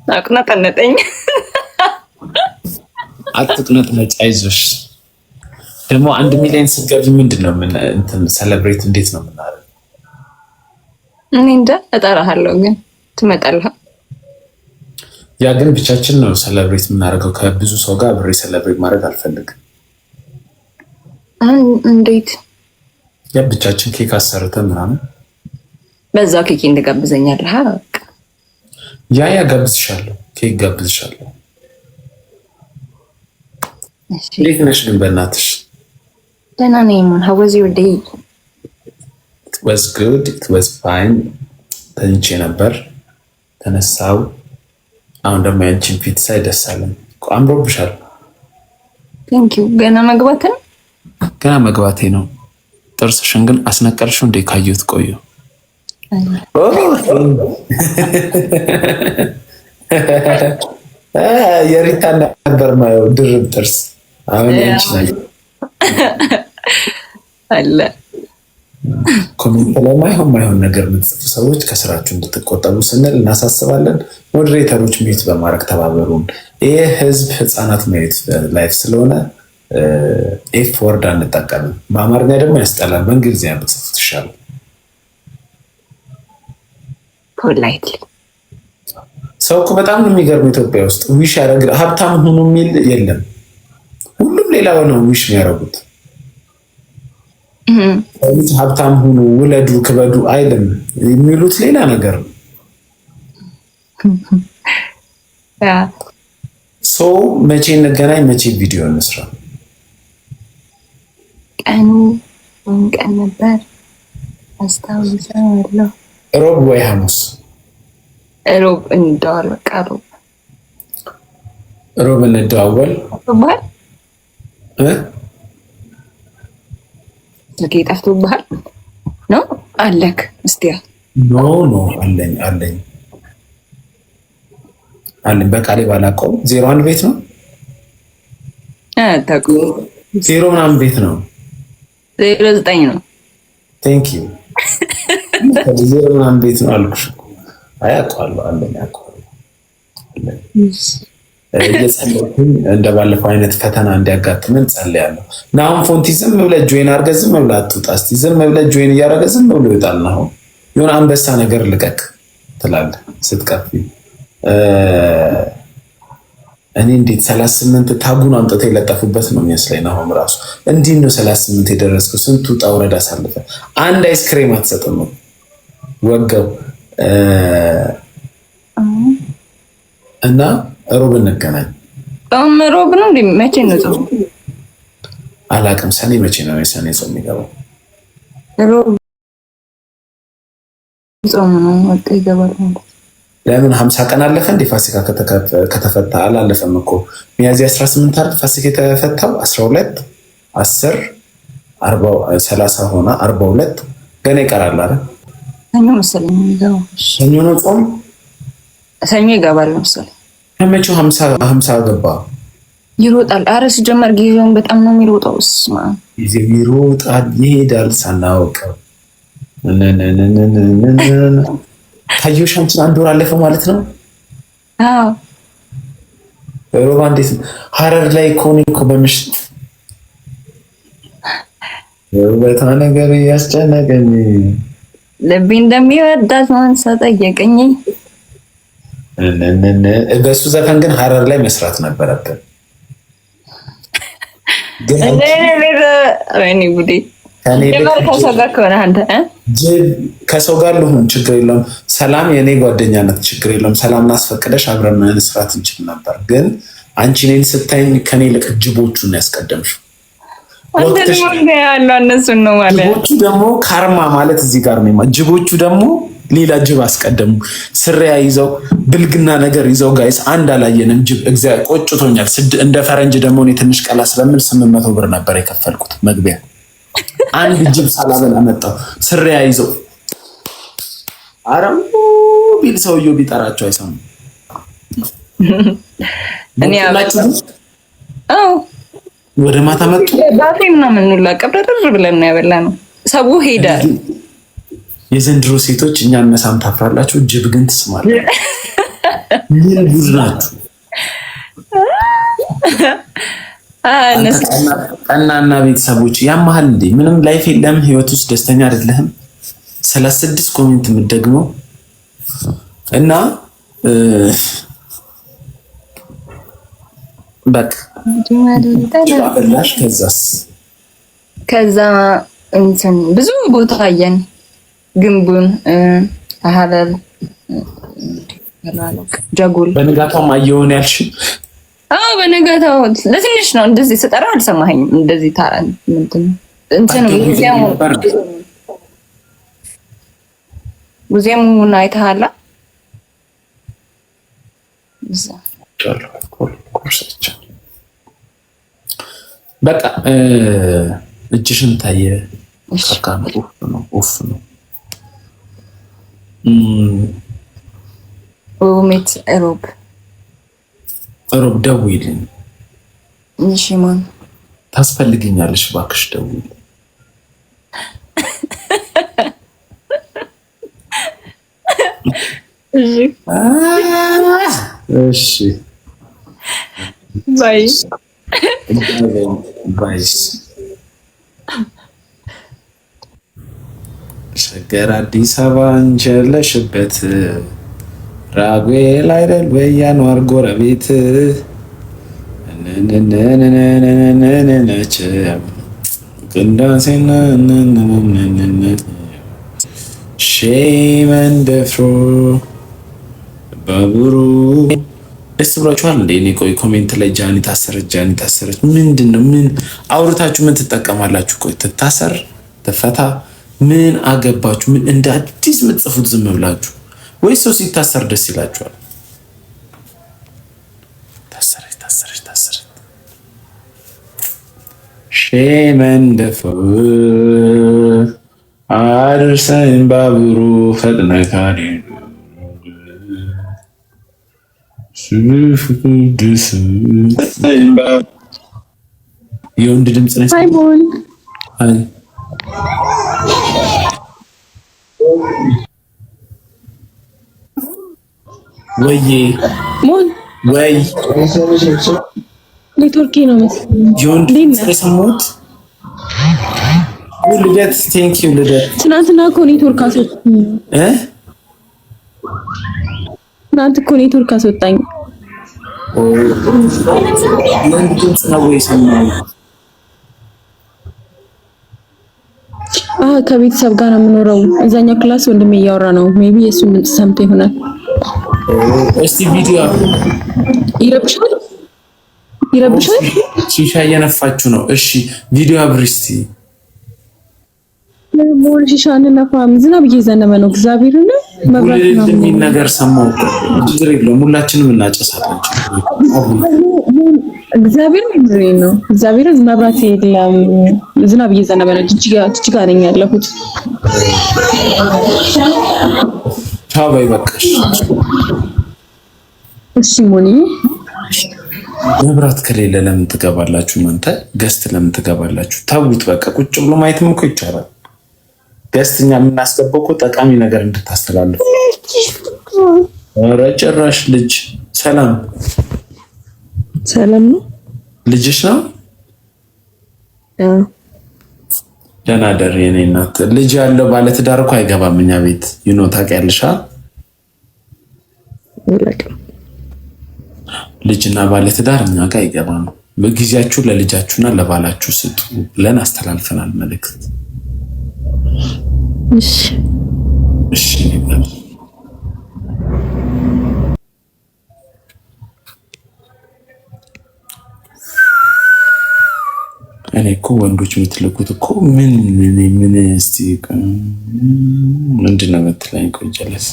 አቁነጠነጠኝ። አትቅነጥነጭ፣ አይዞሽ። ደግሞ 1 ሚሊዮን ስትገቢ ምንድን ነው እንትን celebrate እንዴት ነው የምናደርገው? እኔ እንጃ፣ እጠራሃለሁ ግን ትመጣለህ። Yeah፣ ግን ብቻችን ነው celebrate የምናደርገው። ከብዙ ሰው ጋር አብሬ celebrate ማድረግ አልፈልግም። እንዴት? Yeah፣ ብቻችን ኬክ አሰርተን ምናምን። በዛው ኬክ እንድጋብዘኛለህ። Yeah፣ ጋብዝሻለሁ፣ ኬክ ጋብዝሻለሁ። እንዴት ነሽ ግን በእናትሽ? ደህና ነኝ። Man, how was your day? It was good, it was fine። ተኝቼ ነበር፣ ተነሳው። አሁን ደግሞ ያንቺን ፊት ሳይ ደስ አለኝ። አምሮብሻል። Thank you። ገና መግባት ነው? ገና መግባቴ ነው። ጥርስሽን ግን አስነቀልሽው እንዴ? ካየሁት ቆዩ። የሪታ ነበር ማየው ድርብ ጥርስ። አሁን ያንቺ አለ። Comment ላይ ማይሆን ማይሆን ነገር የምትጽፉ ሰዎች ከስራችሁ እንድትቆጠቡ ስንል እናሳስባለን። Moderator ኦች mute በማድረግ ተባበሩን። ይህ ህዝብ ህፃናት ማየት live ስለሆነ F word አንጠቀምም። በአማርኛ ደግሞ ያስጠላል። በእንግሊዝኛ ብትጽፉት ይሻላል። Politely. ሰው እኮ በጣም ነው የሚገርመው። ኢትዮጵያ ውስጥ wish ያደረግ ሀብታም ሁኑ የሚል የለም። ሁሉም ሌላ ነው wish የሚያደርጉት። ሀብታም ሁኑ፣ ውለዱ፣ ክበዱ አይልም። የሚሉት ሌላ ነገር ነው። So መቼ እንገናኝ? መቼ ቪዲዮ እንስራ? ቀኑ ምን ቀን ነበር? አስታውሳለሁ። ሮብ ወይ ሐሙስ። ሮብ እንደዋል። በቃ ሮብ። ሮብ እንደዋወል። ጠፍቶብሃል? ስልኬ ጠፍቶብሃል ነው አለክ? እስቲያ። No, አለኝ፣ አለኝ፣ አለኝ። በቃሌ ባላውቀውም 01 ቤት ነው፣ ዜሮ ምናምን ቤት ነው። 09 ነው። Thank you። ዜሮ ምናምን ቤት ነው አልኩሽ እኮ። አይ አውቀዋለሁ፣ አለኝ፣ አውቀዋለሁ። እየጸለይኩኝ እንደ ባለፈው አይነት ፈተና እንዲያጋጥመን ጸልያለሁ። እና አሁን ፎንቲ ዝም ብለህ join አድርገህ ዝም ብለህ አትውጣ። እስኪ ዝም ብለህ join እያደረገ ዝም ብሎ ይወጣል። አሁን የሆነ አንበሳ ነገር ልቀቅ ትላለህ ስትቀፊ። እኔ እንዴት 38 tag ኡን አምጥተው የለጠፉበት ነው የሚመስለኝ። አሁን ራሱ እንዲህ ነው 38 የደረስከው። ስንቱ ውጣ ውረድ አሳልፈ አንድ አይስክሬም አትሰጥም ነው ወገው። እና ሮብ እንገናኝ። ጾም ሮብ ነው እንዴ? መቼ ነው ጾም? አላቅም። ሰኔ መቼ ነው የሰኔ ጾም የሚገባው? ሮብ ጾም ነው። በቃ ይገባል ማለት። ለምን 50 ቀን አለፈ እንዴ? ፋሲካ ከተፈታ አላለፈም እኮ። ሚያዝያ 18 አይደል ፋሲካ የተፈታው? 12፣ 10፣ 30 ሆነ 42 ገና ይቀራል አይደል? ሰኞ መሰለኝ የሚገባው። ሰኞ ነው ጾም። ሰኞ ይገባል መሰለኝ። ከመቼው 50 ገባ? ይሮጣል። አረ ሲጀመር ጊዜውን በጣም ነው የሚሮጠው። እስማ። ጊዜው ይሮጣል፣ ይሄዳል ሳናውቀው። ታየሽ አንቺን አንድ ወር አለፈው ማለት ነው። አዎ። ሮባ እንዴት ሀረር ላይ እኮ እኔ እኮ በምሽት ውበቷ ነገር እያስጨነቀኝ ልቤ እንደሚወዳት ማን ሰው ጠየቀኝ። በእሱ ዘፈን ግን ሀረር ላይ መስራት ነበረብን። ወይኔ ጉዴ! ከሰው ጋር ከሆነ አንተ ከሰው ጋር ልሁን ችግር የለውም። ሰላም የእኔ ጓደኛነት ችግር የለውም። ሰላም አስፈቅደሽ አብረን መስራት እንችል ነበር። ግን አንቺ እኔን ስታይኝ ከኔ ይልቅ ጅቦቹን ያስቀደምሽው። እነሱን ነው ማለት። ጅቦቹ ደግሞ karma ማለት እዚህ ጋር ነው። ጅቦቹ ደግሞ ሌላ ጅብ አስቀደሙ። ስሪያ ይዘው ብልግና ነገር ይዘው guys አንድ አላየንም። ጅብ እግዚአብሔር ቆጭቶኛል። እንደ ፈረንጅ ደግሞ እኔ ትንሽ ቀላ ስለምል 800 ብር ነበር የከፈልኩት መግቢያ። አንድ ጅብ ሳላበላ መጣሁ። ስሪያ ይዘው አረሙ ቢል ሰውየው ቢጠራቸው አይሰሙም። እኔ አዎ ወደ ማታ መጡ። ባፌ ምናምን ሁላ ቀብረር ብለን ነው ያበላ ነው። ሰው ሄደ። የዘንድሮ ሴቶች እኛን መሳም ታፍራላችሁ፣ ጅብ ግን ትስማላችሁ። ምን ጉድ ናችሁ? ቀናና ቤተሰቦች ያመሃል እንዴ? ምንም life የለም፣ ህይወት ውስጥ ደስተኛ አይደለህም። 36 comment የምትደግመው እና በቃ በላሽ። ከዛስ? ከዛ እንትን ብዙ ቦታ አየን፣ ግንቡን፣ ሀረር፣ ጀጎል። በንጋታውም አየውን ያልሽ? አዎ በንጋታው ለትንሽ ነው እንደዚህ ስጠራ አልሰማኸኝም። እንደዚህ ታራ ምንድን እንትን ሙዚየሙን አይተሃል? በቃ እጅሽን ታየ። ካካ ነው፣ ኡፍ ነው፣ ሜት ሮብ ሮብ ደውይልኝ። እሺ ማን ታስፈልግኛለሽ? እባክሽ ደውይልኝ። እሺ bye bye። ሸገር አዲስ አበባ አንቺ ያለሽበት ራጉኤል አይደል ወይ ያኗር ጎረቤት ቅዳሴና ሼመንደፍሮ ባቡሩ ደስ ብሏችኋል እንዴ? እኔ ቆይ comment ላይ ጃኒ ታሰረች፣ ጃኒ ታሰረች ምንድን ነው? ምን አውርታችሁ ምን ትጠቀማላችሁ? ቆይ ትታሰር ትፈታ ምን አገባችሁ? ምን እንደ አዲስ የምትጽፉት ዝም ብላችሁ ወይስ ሰው ሲታሰር ደስ ይላችኋል? ታሰረች፣ ታሰረች፣ ታሰረች። ሼመንደፈር አድርሰን ባቡሩ ፈጥነ የወንድ ድምፅ ነው። ወይዬ ወይ ኔትወርክ ነው መሰለኝ። የወንድ ድምፅ የሰማሁት ልደት። Thank you ልደት። ትናንትና እኮ ኔትወርክ አስወጣኝ እ ትናንት እኮ ኔትወርክ አስወጣኝ። የወንድ ድምፅ ነው የሰማሁት። ከቤተሰብ ጋር ነው የምኖረው። እዛኛው class ወንድሜ እያወራ ነው። Maybe የእሱን ድምፅ ሰምቶ ይሆናል። እስቲ ቪዲዮ ይረብሻል፣ ይረብሻል። ሺሻ እየነፋችሁ ነው። እሺ ቪዲዮ አብሪ እስቲ። ሞል ሺሻ አንነፋም። ዝናብ እየዘነበ ነው። እግዚአብሔር ነው መብራት ነው የሚል ነገር ሰማሁ። ችግር የለውም ሁላችንም እናጨሳለን። እግዚአብሔር ነው እግዚአብሔር መብራት የለም። ዝናብ እየዘነበ ነው። ጅጅጋ ነኝ ያለሁት። ቻው በይ በቃሽ። እሺ ሞኒ፣ መብራት ከሌለ ለምን ትገባላችሁ? እናንተ guest ለምን ትገባላችሁ? ተውት በቃ ቁጭ ብሎ ማየትም እኮ ይቻላል። Guest እኛ የምናስገባው እኮ ጠቃሚ ነገር እንድታስተላልፉ። ኧረ ጭራሽ ልጅ ሰላም ሰላም ነው። ልጅሽ ነው? ደህና ደር የኔ እናት። ልጅ ያለው ባለትዳር እኮ አይገባም እኛ ቤት you know ታውቂያለሽ። ልጅና ባለትዳር እኛ ጋር አይገባም። በጊዜያችሁ ለልጃችሁና ለባላችሁ ስጡ ብለን አስተላልፈናል መልእክት። እሺ እሺ። እኔ እኮ ወንዶች የምትልኩት እኮ ምን ምን ምን እስቲ ምንድን ነው የምትለኝ? ቆይ ጀለስ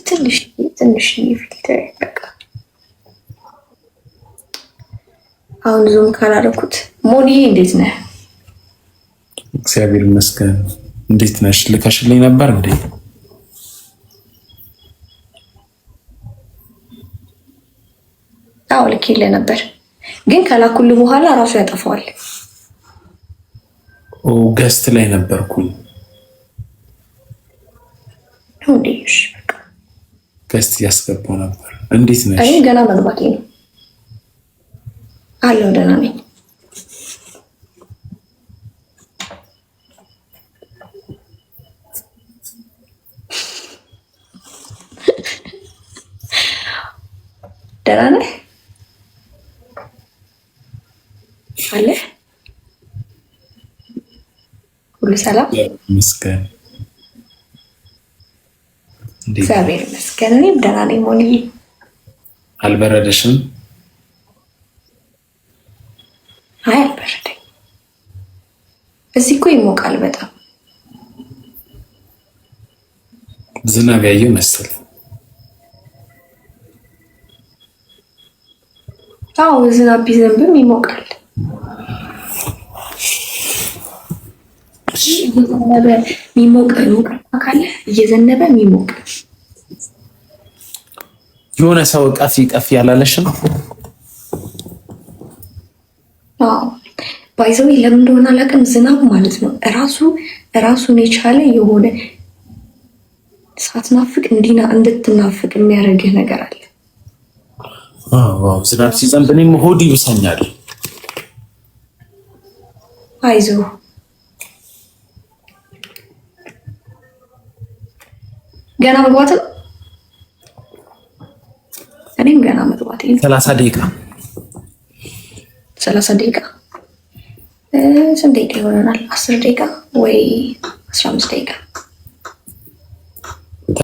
ትንሽ ትንሽ filter በቃ አሁን zoom ካላደረኩት። ሞኒዬ እንዴት ነህ? እግዚአብሔር ይመስገን። እንዴት ነሽ? ልከሽልኝ ነበር እንዴ? አዎ ልኬልህ ነበር፣ ግን ከላኩልህ በኋላ ራሱ ያጠፋዋል። Guest ላይ ነበርኩኝ። እንዴ? እሺ በቃ። Guest እያስገባው ነበር። እንዴት ነሽ? እኔ ገና መግባቴ ነው አለው። ደህና ነኝ። ደህና ነህ አለ? ሁሉ ሰላም? ይመስገን። እግዚአብሔር ይመስገን። እኔም ደህና ነኝ። ሞኒዬ። አልበረደሽም? አይ አልበረደኝ። እዚህ እኮ ይሞቃል በጣም። ዝናብ ያየው መሰል። አዎ፣ ዝናብ ቢዘንብም ይሞቃል። እየዘነበ የሚሞቅ ሙቀት ካለ እየዘነበ የሚሞቅ። የሆነ ሰው ቀፊ ቀፊ ያላለሽም? አዎ፣ by the way ለምን እንደሆነ አላውቅም። ዝናብ ማለት ነው እራሱ ራሱን የቻለ የሆነ ሳትናፍቅ እንዲና እንድትናፍቅ የሚያደርግህ ነገር አለ። አዎ፣ ዝናብ ሲዘንብ እኔም ሆድ ይብሰኛል። አይዞህ፣ ገና መግባት ነው። እኔም ገና መግባት ነው። 30 ደቂቃ። 30 ደቂቃ። ስንት ደቂቃ ይሆነናል? 10 ደቂቃ ወይ 15 ደቂቃ።